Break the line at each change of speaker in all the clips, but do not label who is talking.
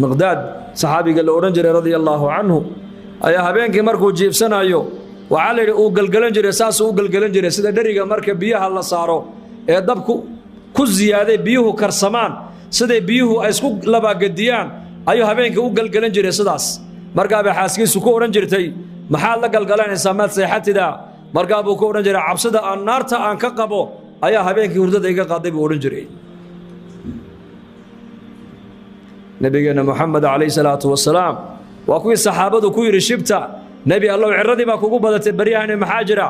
Miqdaad saxaabiga la odhan jiray radia allaahu canhu ayaa habeenkii markuu jiibsanayo waxaa la yidhi uu gelgelan jiray, saasuu u gelgelan jiray, sida dheriga marka biyaha la saaro ee dabku ku ziyaaday biyuhu karsamaan, siday biyuhu ay isku labaagediyaan ayuu habeenkii u gelgelan jiray sidaas. Markaa bay xaaskiisu ku odhan jirtay, maxaad la galgalanaysaa, maad seexatidaa? Markaa buu ku odhan jiray, cabsida aan naarta aan ka qabo ayaa habeenkii hurdada iga qaaday, buu odhan jiray. Nabigeenna Moxamed calayhi salaatu wasalaam waa kuwii saxaabadu ku yidhi, shibta nebi allow, ciradii baa kugu badatay baryahani, maxaa jira?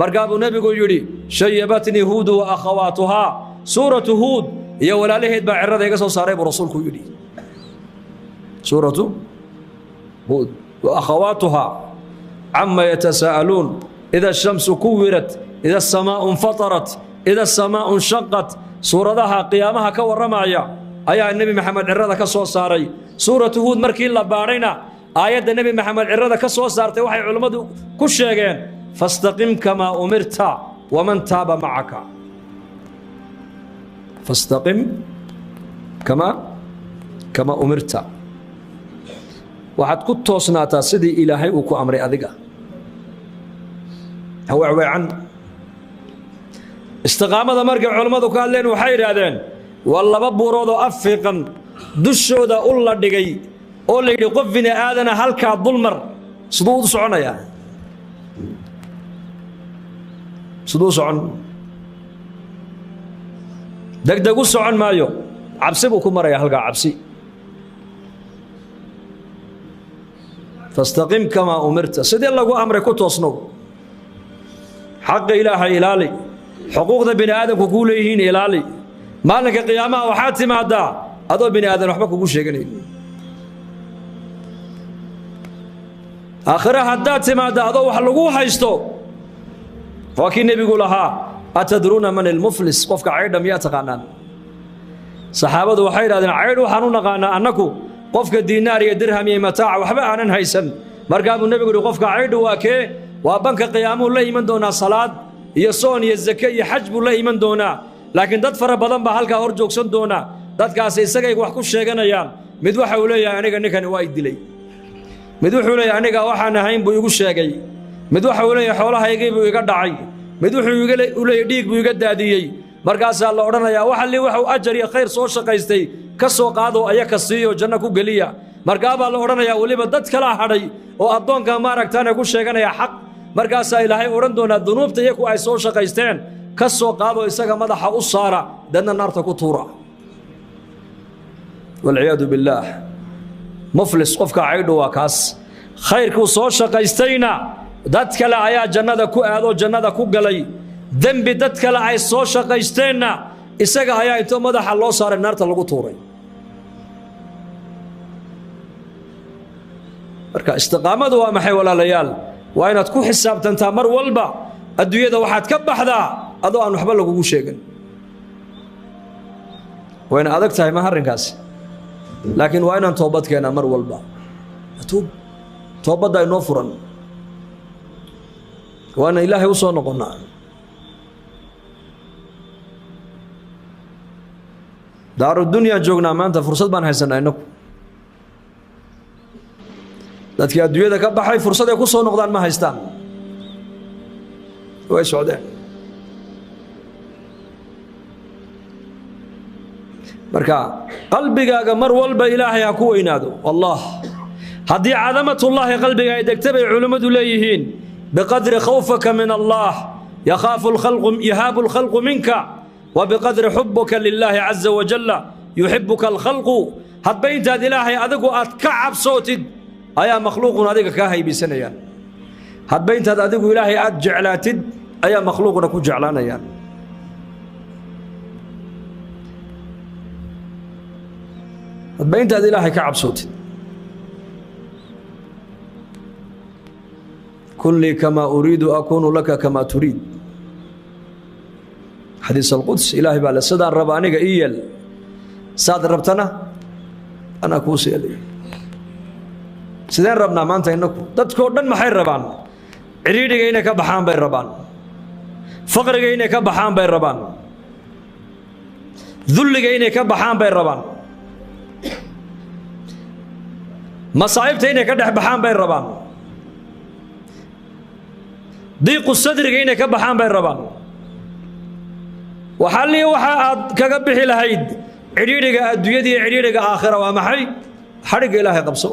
Markaa buu nebigu yidhi, shayabatnii Huudu wa akhawaatuhaa, suuratu Huud iyo walaalaheed baa cirada iga soo saaray, buu rasuulku yidhi. Suuratu Huud wa akhawaatuhaa, cama yatasaa'aluun, ida ashamsu kuwirat, ida asamaa'u infatarat, ida asamaa'u inshaqat, suuradaha qiyaamaha ka warramaya ayaa Nebi Maxamed cirada ka soo saaray. Suuratu Huud markii la baadhayna, aayadda Nebi Maxamed cirada ka soo saartay waxay culimmadu ku sheegeen, fastaqim kamaa umirta waman taaba macaka. Fastaqim kamaa umirta, waxaad ku toosnaataa sidii Ilaahay uu ku amray, adiga haweecweecan. Istiqaamada markay culammadu ka hadleen waxay yidhaahdeen, waa laba buurood oo afiiqan dushooda u la dhigay oo la yidhi, qof bini aadana halkaa dulmar, siduu u soconayaa? Siduu u socon? Degdeg u socon maayo, cabsi buu ku maraya halkaa, cabsi. Fastaqim kamaa umirta, sidii lagu amray ku toosnow. Xaqa Ilaahay ilaali, xuquuqda bini aadamku kuu leeyihiin ilaali. Maalinka qiyaamaha waxaad timaadaa adoo bini aadan waxba kugu sheeganayn. Aakhire haddaad timaadda adoo wax lagu haysto, waa kii nebigu lahaa, atadruuna man ilmuflis? Qofka caydha miyaa taqaanaan? Saxaabadu waxay yidhahdeen, caydh waxaan u naqaanaa annaku qofka diinaar iyo dirham iyo mataaca waxba aanan haysan. Markaa buu nebigu yihi, qofka caydhu waa kee? Waa banka qiyaamuu la iman doonaa salaad iyo soon iyo zake iyo xaj buu la iman doonaa, laakiin dad fara badan baa halkaa hor joogsan doona. Dadkaasi isagay wax ku sheeganayaan. Mid waxa uu leeyahay, aniga ninkani waa i dilay. Mid wuxuu leeyahay, aniga waxaan ahayn buu igu sheegay. Mid waxa uu leeyahay, xoolahaygii buu iga dhacay. Mid wuxuu u leeyahay, dhiig buu iga daadiyey. Markaasaa la odhanayaa, waxalli waxuu ajar iyo khayr soo shaqaystay ka soo qaado, ayaka siiyo, janno ku geliya. Markaabaa la odhanayaa, weliba dad kala hadhay oo addoonka maaragtaane ku sheeganaya xaq. Markaasaa Ilaahay odhan doonaa, dunuubta iyaku ay soo shaqaysteen ka soo qaado, isaga madaxa u saara, dadna naarta ku tuura, walciyaadu billaah. Muflis, qofka caydhu waa kaas, khayrkuu soo shaqaystayna dad kale ayaa jannada ku aadoo jannada ku galay, dembi dad kale ay soo shaqaysteenna isaga ayaa intoo madaxa loo saaray naarta lagu tuuray. Marka istiqaamadu waa maxay, walaalayaal? Waa inaad ku xisaabtantaa mar walba adduunyada waxaad ka baxdaa adoo aan waxba lagugu sheegin. Wayna adag tahay ma arrinkaasi, laakiin waa inaan toobad keenaa mar walba. Tuub, toobadda inoo furan, waana Ilaahay u soo noqonnaa. Daaru dunyaan joognaa maanta, fursad baan haysanaa innaku. Dadkii adduunyada ka baxay fursad ay ku soo noqdaan ma haystaan, way socdeen. Marka qalbigaaga mar walba Ilaahay ha ku weynaado. Allah haddii cadamatullaahi qalbiga ay degta, bay culimmadu leeyihiin, biqadri khawfaka min Allah yakhaafu lkhalqu, yahaabu alkhalqu minka, wa biqadri xubuka lilaahi caza wajalla yuxibuka alkhalqu. Hadba intaad Ilaahay adigu aad ka cabsootid ayaa makhluuqun adiga kaa haybisanayaan. Hadba intaad adigu Ilaahay aad jeclaatid ayaa makhluuquna ku jeclaanayaan. Hadba intaad Ilaahay ka cabsootid. Kun lii kamaa uriidu akuunu laka kamaa turiid, xadiis alquds. Ilaahay baa le, sidaan raba aniga ii yeel, saad rabtana anaa kuu seelay. Sideen rabnaa maanta innaku? Dadkoo dhan maxay rabaan? Cidhiidhiga inay ka baxaan bay rabaan, faqriga inay ka baxaan bay rabaan, dulliga inay ka baxaan bay rabaan. Masaa'ibta inay ka dhex baxaan bay rabaan. Diiqu sadriga inay ka baxaan bay rabaan. Waxalii waxa aad kaga bixi lahayd cidhiidhiga adduunyada iyo cidhiidhiga aakhira waa maxay? Xadhigga Ilaahay qabso.